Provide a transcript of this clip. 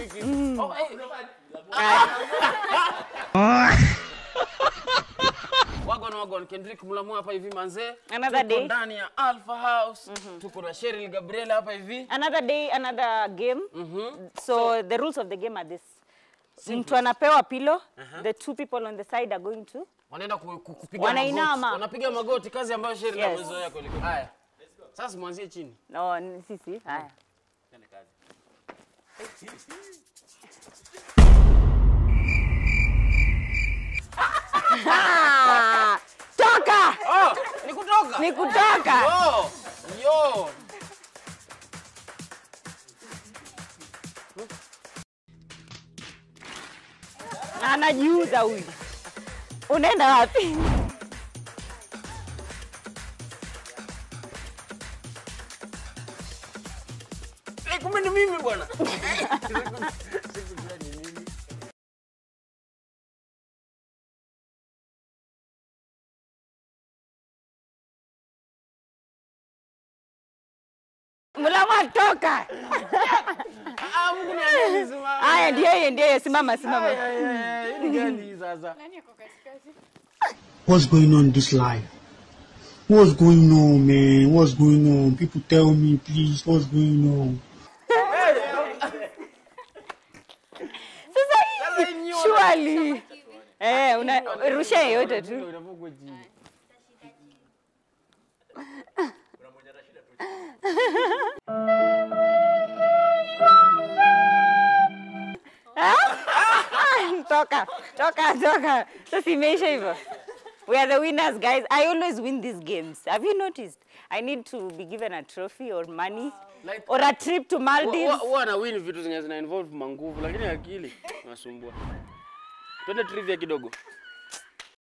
hiki. Oh, eh. Wagwan wagwan, Kendrick Mulamwah hapa hivi manze. Another day. Tuko ndani ya Alpha House. Tuko na Cheryl Gabriela hapa hivi. Another day, another game. So the rules of the game are this. Mtu anapewa pillow, the two people on the side are going to wanaenda kupiga wanainama. magoti. Wanapiga magoti, kazi ambayo Cheryl Yes. amezoea kweli. Haya. Sasa mwanzie chini. No, sisi. Haya. Toka! Oh, ni kutoka. Ni kutoka. Yo. Yo. Anajiuza huyu. Unaenda wapi? Kumbe ni mimi bwana. Mulamwah toka. Ah, Mungu ni simama. Haya ndiye ndiye simama simama. Hii ni gani sasa? Nani yuko katikati? What's going on in this life? What's going on, man? What's going on? People tell me, please, what's going on? Sasa hii surely. Eh, una rusha yote tu. Unavugwa chini. Toka, toka, toka. Sasa imeisha hivyo. We are the winners, guys. I always win these games. Have you noticed? I need to be given a trophy or money like, or a trip to Maldives. Huwa na win vitu zenye zina involve manguvu, lakini akili nasumbua. Twende trivia kidogo.